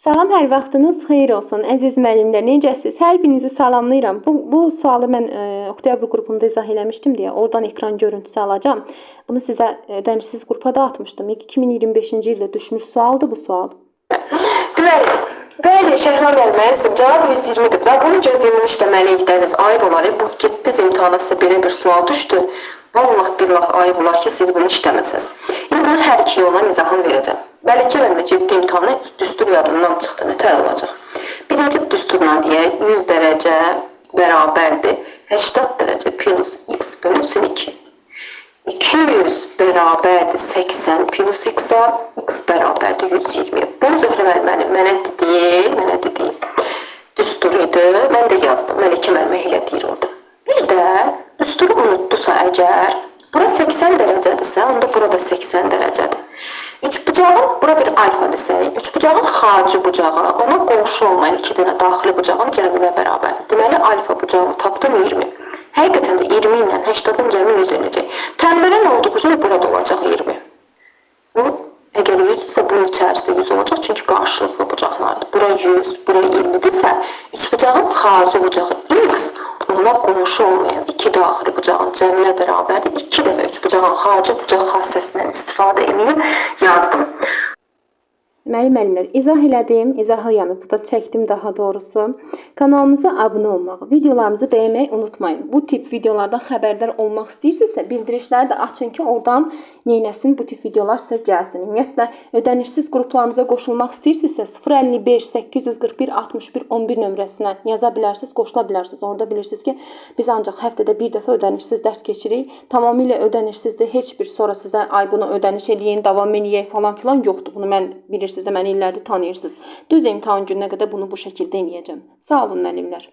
Salam, hər vaxtınız xeyir olsun. Əziz müəllimlər, necəsiz? Hər birinizi salamlayıram. Bu sualı mən oktyabr qrupunda izah eləmişdim deyə oradan ekran görüntüsü alacağam. Bunu sizə ödənişsiz qrupa da atmışdım. 2025-ci ildə düşmüş sualdır bu sual. Deməli, bəli, Şəhla müəllimə cavab 120-dir. Və bunu göz önündə işləməliyik də biz. Ayıb olar. Bu getdiz imtahana sizə belə bir sual düşdü. Vallah billah ayıb olar ki, siz bunu işləməsəz. İndi bunun hər iki yolla izahını verəcəm. Məlikə müəllimə getdi imtahana, düstur yadından çıxdı. Nətər olacaq? Birinci düsturla deyək, 100 dərəcə bərabərdir 80 dərəcə plus x bölünsün 2. 200 bərabərdir 80 plus x-a, x bərabərdir 120. Bu Zöhrə müəllimənin mənə dediyi düstur idi. Mən də yazdım. Məlikə müəllimə elə deyir orada. Bir də düsturu unutdusa əgər, bura 80 dərəcədirsə, onda burada 80 dərəcədir. Üçbucağın, bura bir alfa desək, üçbucağın xarici bucağı, ona qonşu olmayan iki dənə daxili bucağın cəminə bərabərdir. Deməli, alfa bucağını tapdım 20. Həqiqətən də 20 ilə 80-ın cəmi 100 eləyəcək. Tənbələn olduğu üçün burada olacaq 20. Bu, əgər 100 isə bunun içərisində 100 olacaq, çünki qarşılıqlı bucaqlardır. Bura 100, bura 20-dirsə, üçbucağın xarici bucağı x, ona qonşu olmayan iki daxili bucağın cəminə bərabərdir. İki dəfə üçbucağın xarici bucaq xassəsindən istifadə edib yazdım. Deməli, müəllimlər, izah elədim, izahı yəni burada çəkdim daha doğrusu. Kanalımıza abunə olmağı, videolarımızı bəyənməyi unutmayın. Bu tip videolardan xəbərdar olmaq istəyirsinizsə, bildirişləri də açın ki, oradan neynəsin, bu tip videolar sizə gəlsin. Ümumiyyətlə, ödənişsiz qruplarımıza qoşulmaq istəyirsinizsə, 055 841 61 11 nömrəsinə yaza bilərsiniz, qoşula bilərsiniz. Orada bilirsiniz ki, biz ancaq həftədə bir dəfə ödənişsiz dərs keçirik. Tamamilə ödənişsizdir. Heç bir sonra sizə ay bunu ödəniş eləyin, davam eləyək falan filan yoxdur. Bunu mən bilirsiniz də, məni illərdir tanıyırsınız. Düz imtahan gününə qədər bunu bu şəkildə eləyəcəm. Sağ olun müəllimlər.